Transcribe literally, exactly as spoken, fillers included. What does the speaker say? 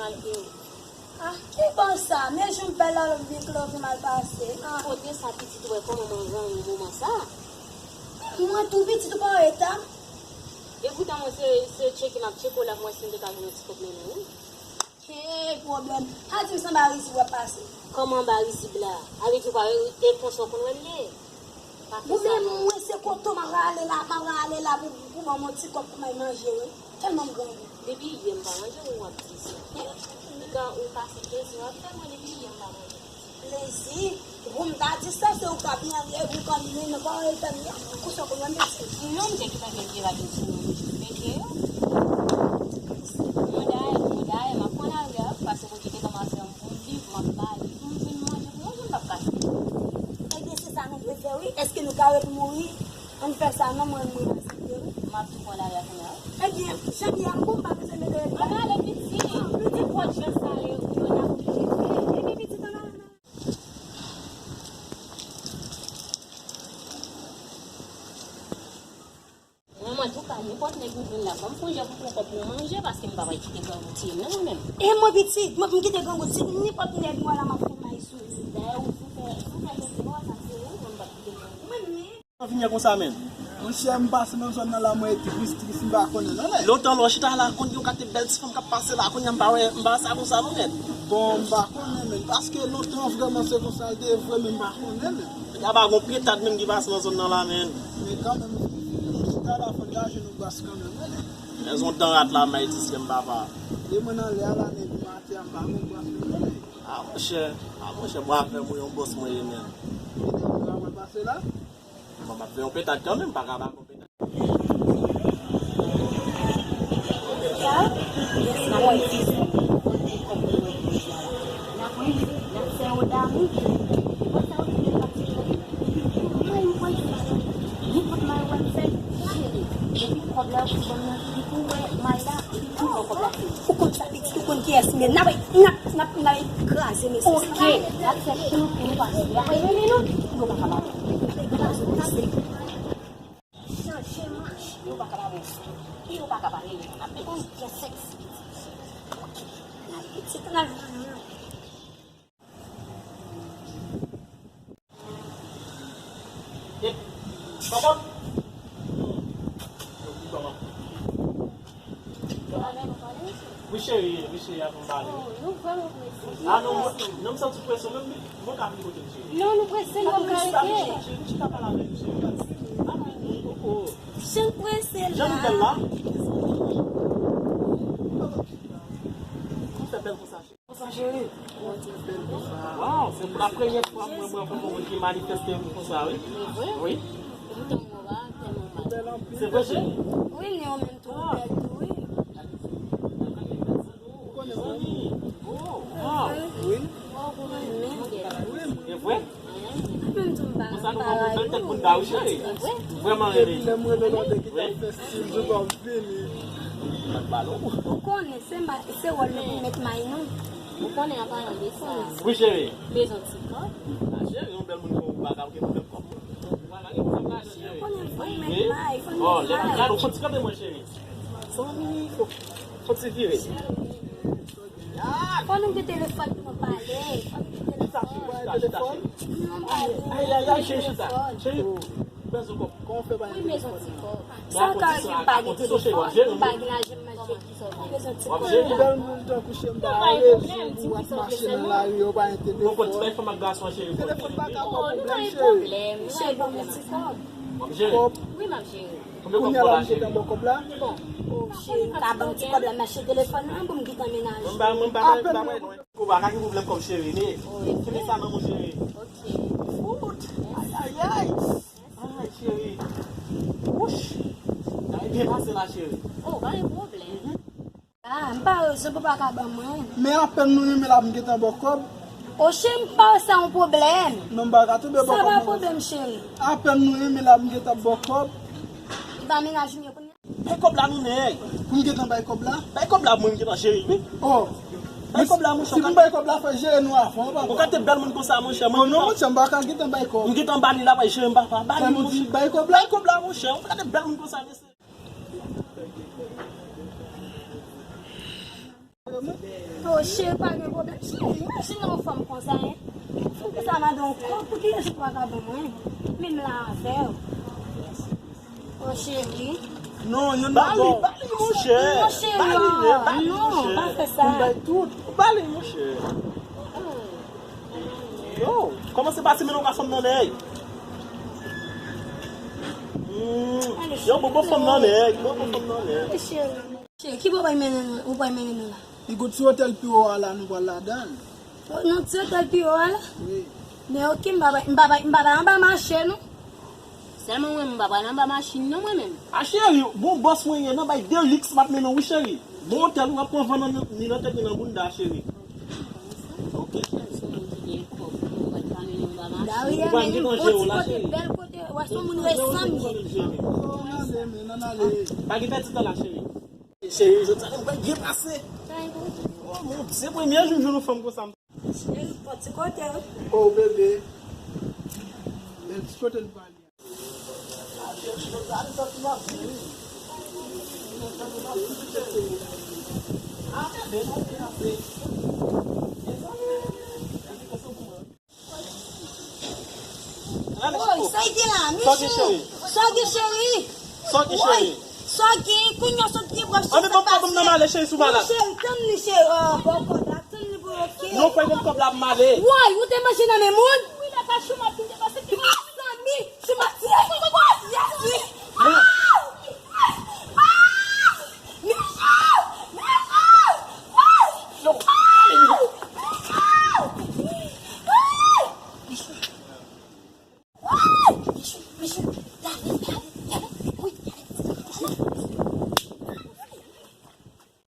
Ah, ki bon sa? Men jou m fè la, l vin klove mal pase. Ah. Kote sa pitit ou wè kòman mwen rann moman sa? Mwen tou pitit ou pa wè eta m? E poutan mwen se, se tcheke m ap tcheke w la pou mwen si m te ka jwenn yon ti kòb mennen wi. Hey, pwoblèm. Pa di m se anba rizib w ap pase. Kòman anba rizib la? Avèk ou pa e konsa w konn wè m ye? Pa fè sa non. Ou menm, mwen se kote w m ap rale la, m ap rale la pou, pou ban m yon ti kòb pou m al manje wi. Tèlman m grangou. Depi yè m pa manje, ou w ap di sa. Piga ou pase plezi w ap fè mwen depi yè m pa manje. Plezi? Pou m ta di sa, se ou k ap mande, ou konn li, nou pa wè l fè m, konsa w konn wè m plezi. Non, m te gentan gen vye rad yo sou mwen, m jis mete yo. Mwen dayè, mwen dayè, m ap pran lari a, paske pou kite kòmanse yon bon liv, m ap ba li, pou m vin manje, pou manje, m p ap kase. Ebyen, se sa nou dwe fè, wi. Èske nou ka ret mouri? Ann fè sa non, mwen, mwen aksepte wi. M ap tou pran lari a kounye a wi. Ebyen, jan m ye a, m bon, m pa bezwen mete. Ann ale piti. Nenpòt jan sa ye, yo n ap oblije fè. Epi pitit ann ale. Mwen, antouka, nenpòt nèg ou jwenn la, ban m konje pou pran kòb pou manje, paske m pa pral kite grangou tiye m non, mwen menm. E mwen pitit, mwen pou m kite grangou tiye m, nenpòt nèg mwen la m ap fè may sou li. Dayè, ou sou fè, sou fè mete bò sa, se ou, mwen m p ap kite grangou. Mwen menm. Sa vin ye konsa menm? Monchè, m pase nan zòn nan la, mwen tris, tris, m pa konnen non, nèg. Lontan lè w chita la, konn gen yon kate bèl ti fanm k ap pase la, kounye a m pa wè, m pa wè sa konsa non, nèg. Bon, m pa konnen, menm, paske lontan vrèman se konsa l te ye vre, men m pa konnen, menm. Nèg la pa gon pye tad menm ki pase nan zòn nan la, menm. Men kanmenm, chita la, fò n gaje nou bas kanmenm, wi, nèg. Men zon dan rat la, m Ayiti, se m papa. E mwen nan lè a la, nèg, m atè a, m pa gon bas, non, nèg. Ah, monchè, ah, monchè, bwa fè mwen yon bòs mwen ye, menm. Kite mwen ka wè pase la? Bon, m ap fè yon petad kanmenm, pa ka pa yon petad. Sa, yes, la, mwen di sa. Kote kòb mwen jodi a la? N ap rive, n ap fè yon damou. Mwen fè yon ti petad. Mwen, mwen, nenpòt may wè m fè, jere. Epi kòb la, ou ban m nan, epi ou wè may la, epi ou pran kòb la. Ou konn sa, pitit, ou konn kiyès m ye. N ap, n ap, n ap, n ap kraze mesye sa. Ok, n ap fè tout pou nou pase. Y ap renmen nou, yo pa ka ba nou. Yo pa ka ba nou. Yo pa ka ba nou. Yo pa ka pale. N ap dekonn kè sèks. N ap pitit la. E, kòkòt. Wi, cheri, wi, cheri, avan m pale. Oh, nou vrèman prese. Ah, non, non, m santi presyon, menm mwen ka vin kote m, cheri. Non, nou prese, nou pa ka rete. Cheri, chita pale avè m, cheri. Ah, oh, oh. Jan nou fè l la? Ou fè bèl konsa, cheri. Konsa, cheri. Waw, se pou la premyè fwa mwen, mwen, mwen, mwen ki manifeste m konsa, wi. Wi. Se vre, cheri. Wi, li menm tou bèl tou, wi. Ou konnen, wi. Oh, waw. Wi. E vre? Konsa nou pran bèl tèt moun ba wi, cheri. Vrèman renmen. Depi lè m rele l, ou te kite fè stil, jou pa vini. Ou konnen, se ma-, se wòl mwen pou m met may non. Ou konnen an palan de sa. Wi, cheri. Bezwen ti kòb. Ah, cheri, yon bèl moun kon ou pa ka gen pwoblèm kòb. Ou pa ka gen pwoblèm lajan, cheri. Ou konnen fò m met may, fò m met may. Bon, lè m gade, fò ti kanpe mwen, cheri. Zanmi, fò, fò ti vire. Fò nou gen telefòn pou nou pale. Fò nou gen telefòn. Chita, chita, chita, chita, cheri. Non, pa gen telefòn. Ay, ay, ay, cheri, chita. Cheri, bezwen kòb. Kòman w fè pa gen telefòn? Sa ka rive m pa gen telefòn, m pa gen lajan m manje. Ou bezwen ti kòb. Bèl moun tankou cheri m pa gen rezon pou w ap mache nan lari, ou pa gen telefòn. Telefòn pa ka ba w pwoblèm, cheri. Cheri, ban m yon ti kòb. Kòb. Kounye a la m gentan ba w kòb la. Bon, cheri, ou ka ban m ti kòb la, m achte telefòn nan pou m gentan mennen. Apèn mwen. Ou pa ka gen pwoblèm kòb cheri, men. Kenbe sa nan men w cheri. Ok. Fout. Ay, ay, ay. Ay, cheri. Wouch. Sa byen pase la, cheri. Oh, pa gen pwoblèm. Ah, m pa rezon pou pa ka ban mwen. Men apèn nou renmen la, m gentan ba w kòb. Oh, cheri, m pa wè sa yon pwoblèm. Non, m pa ka tou ba w kòb. Sa pa pwoblèm, cheri. Apèn nou renmen la, m gentan ba w kòb. E pa mennaj m ye kounye a? Bay kòb la non nèg. Pou m gentan bay kòb la? Bay kòb la pou mwen, m gentan jere l wi. Oh. Bay kòb la monchè. Si pou m bay kòb la, fò jere nou avan, papa. Ou ka te bèl moun konsa monchè. Oh non, monchè, m pa ka gentan bay kòb. M gentan ba li la, bay jere m papa. Ba li monchè. Bay kòb la. Bay kòb la monchè. Ou ka te bèl moun konsa mesye. Mwen, Yo, cheri, pa gen pwoblèm. Cheri, imajine yon fanm konsa, en. Fanm konsa, madan yon kòb, pou ki rezon pou pa ka ban mwen? Men m la avè w. O cheri. Non, non, non, ba li, ba li, monchè. Monchè, non, non, pa fè sa. Pou m bay tout. Ba li, monchè. Yo, kòman se pase men nou ka fanm nan nèg? Hmm. Yo, bon, bon fanm nan nèg, bon, bon fanm nan nèg. Cheri, ki bò w pral mennen nou, ou pral mennen nou la? Li gon ti otèl pi wo a la, nou pral ladan l. Nan ti otèl pi wo a la? Wi. Men oke, m pa, m pa, m pa anba mache, non. Sèlman mwen, m pa pral anba machin, non, mwen menm. A cheri, bon bòs mwen ye, nan bay de liks m ap mennen w, wi, cheri. Bon otèl, w ap pran van nan, ni nan tèt, ni nan bounda, cheri. Oke, cheri. Dawiyè, men yon bon ti kote, bèl kote, w ap son moun resanm ye. Pa gen pèdi tan la, cheri. Cheri, jodi a, nou pral byen pase. Oh, mon Dieu, premye jou m jwenn yon fanm konsa. Cheri, bon ti kote, wi. Oh, bebe. Bèl ti kote n pale. Woy, sa y gen la, Michou? Sa w gen, cheri? Sa w gen, cheri? Sa w gen, cheri? Sa w gen? Kounye a w sot gen bwòch. An, men ban m, ban m nan male, cheri, sou malad. Cheri, tann li, cheri. Oh, bon, bon, la, tann li pou oke. Non, fè yon kòb la, m male. Woy, ou te manje nan men moun?